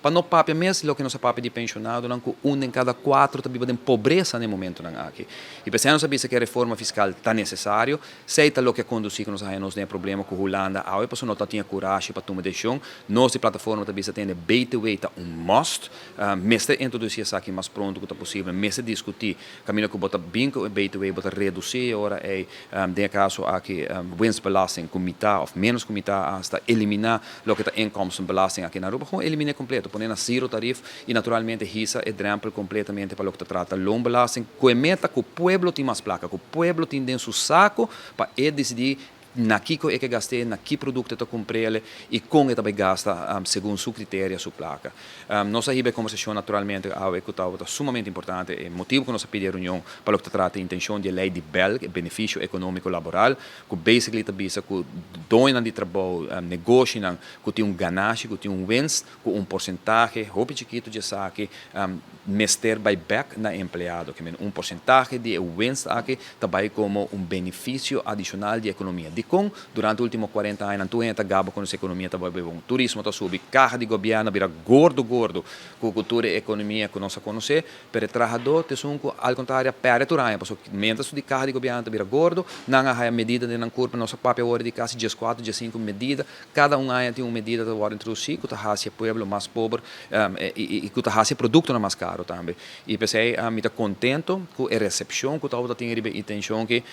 Pa no papia mes loke nos a papia di pensionadonan, ku un den kada kuater ta biba den pobresa na e momentonan aki. I p'esei nos a bisa ku e reforma fiskal ta nesesario. Esei ta loke a kondusí ku nos a haña nos den e problema ku Hulanda awe, pasobra no ta tin e kurashi pa tuma desishon. Nos di plataforma ta bisa tende BTW ta un must. Mester introdusí esaki mas pronto ku ta posibel. Mester diskutí kaminda ku bo ta bin ku e BTW, bo ta redusí e ora ei, den e kaso aki winstbelasting ku mitá òf ménos ku mitá, asta eliminá loke ta inkomstenbelasting aki na Aruba. Gewoon eliminé kompleto, pone na zero tarif i naturalmente hisa e drèmpel kompletamente pa loke ta trata loonbelasting, ku e meta ku pueblo tin mas plaka, ku pueblo tin den su sako pa e disidí na kiko e ke gast'é, na ki produkto e ta kumpr'el i kon e ta bai gasta segun su kriteria su plaka. Nos a hiba e kombersashon naturalmente awe ku tabata sumamente importante. E motibu ku nos a pidi e reunion pa loke ta trata e intenshon di e lei di Belg, e benefisio ekonómiko laboral, ku basically ta bisa ku doñonan di trabou, negoshinan ku tin un ganashi, ku tin un winst, ku un porsentahe hopi chikitu di esaki mester bai bek na e empleado. Ke men un porsentahe di e winst aki ta bai komo un benefisio adishonal di ekonomia. Dikon? Durante ultimo 40 añanan tur hende ta gaba ku nos ekonomia ta bai bon. Turismo ta subi, kaha di gobièrnu a bira gordo gordo ku tur e ekonomia ku nos a konosé, pero e trahadó ta esun ku al kontrario a pèrdè tur aña, pasobra miéntras di kaha di gobièrnu ta bira gordo, nan a haya medida den nan kurpa. Nos a papia awor di kasi 14, 15 medida. Kada un aña tin un medida ta wòrdu introdusí ku ta hasi e pueblo mas pober i ku ta hasi e produktonan mas karo tambe. I p'esei mi ta kontento ku e resepshon ku tabata tin riba e intenshon aki.